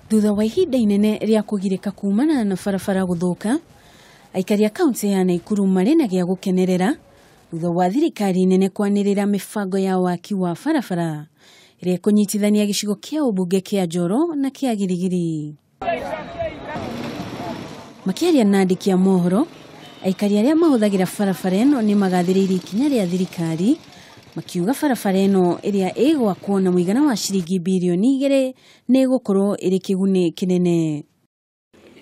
Thutha wa ihinda inene rĩa kũgirĩka kumana na barabara gũthũka, aikari a kaunti ya Naikuru marĩ na gĩa gũkenerera thutha wa thirikari nene kwanĩrĩra mĩbango ya waki wa barabara ĩrĩa ĩkũnyitithania gĩcigo kĩa ũmbunge kĩa Njoro na kĩa Giligili. Makĩaria na andĩki a mohoro, aikari arĩa mahũthagĩra barabara ĩno nĩ magathĩrĩirie ikinya rĩa thirikari makiuga barabara ĩno ĩrĩa ĩgwakwo na mũigana wa ciringi birioni 2 nĩ ĩgũkorwo ĩrĩ kĩguni kĩnene.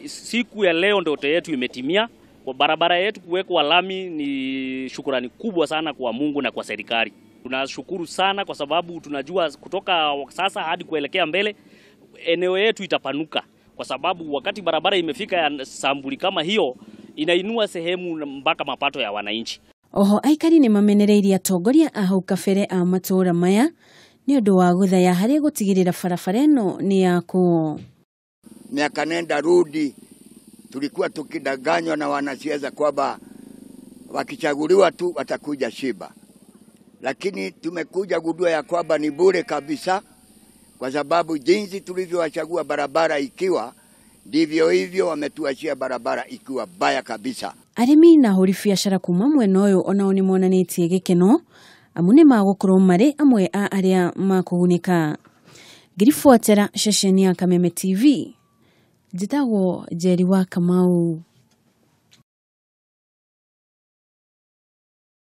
Siku ya leo ndoto yetu imetimia. Kwa barabara yetu kuwekwa lami ni shukurani kubwa sana kwa Mungu na kwa serikali. Tunashukuru sana kwa sababu tunajua kutoka sasa hadi kuelekea mbele eneo yetu itapanuka, kwa sababu wakati barabara imefika ya sambuli kama hiyo inainua sehemu mpaka mapato ya wananchi. Oho aikari nĩ mamenereirie atongoria a hau kabere a matũũra maya nĩ ũndũ wa gũthaya harĩ gũtigĩrĩra barabara ĩno nĩ yakwo. Miaka nenda rudi tulikuwa tukidanganywa na wanasiasa kwamba wakichaguliwa tu watakuja shiba, lakini tumekuja gundua ya kwamba ni bure kabisa, kwa sababu jinsi tulivyowachagua barabara ikiwa ndivyo hivyo wametuachia barabara ikiwa baya kabisa. Arĩmi na ahũri biacara kuma mwena ũyũ onao nĩ monanĩtie gĩkeno amu nĩ magũkorwo marĩ amwe a arĩa makũgunĩka. Ngĩribuatĩra ceceni ya Kameme TV, njĩtagwo Njeri wa Kamau.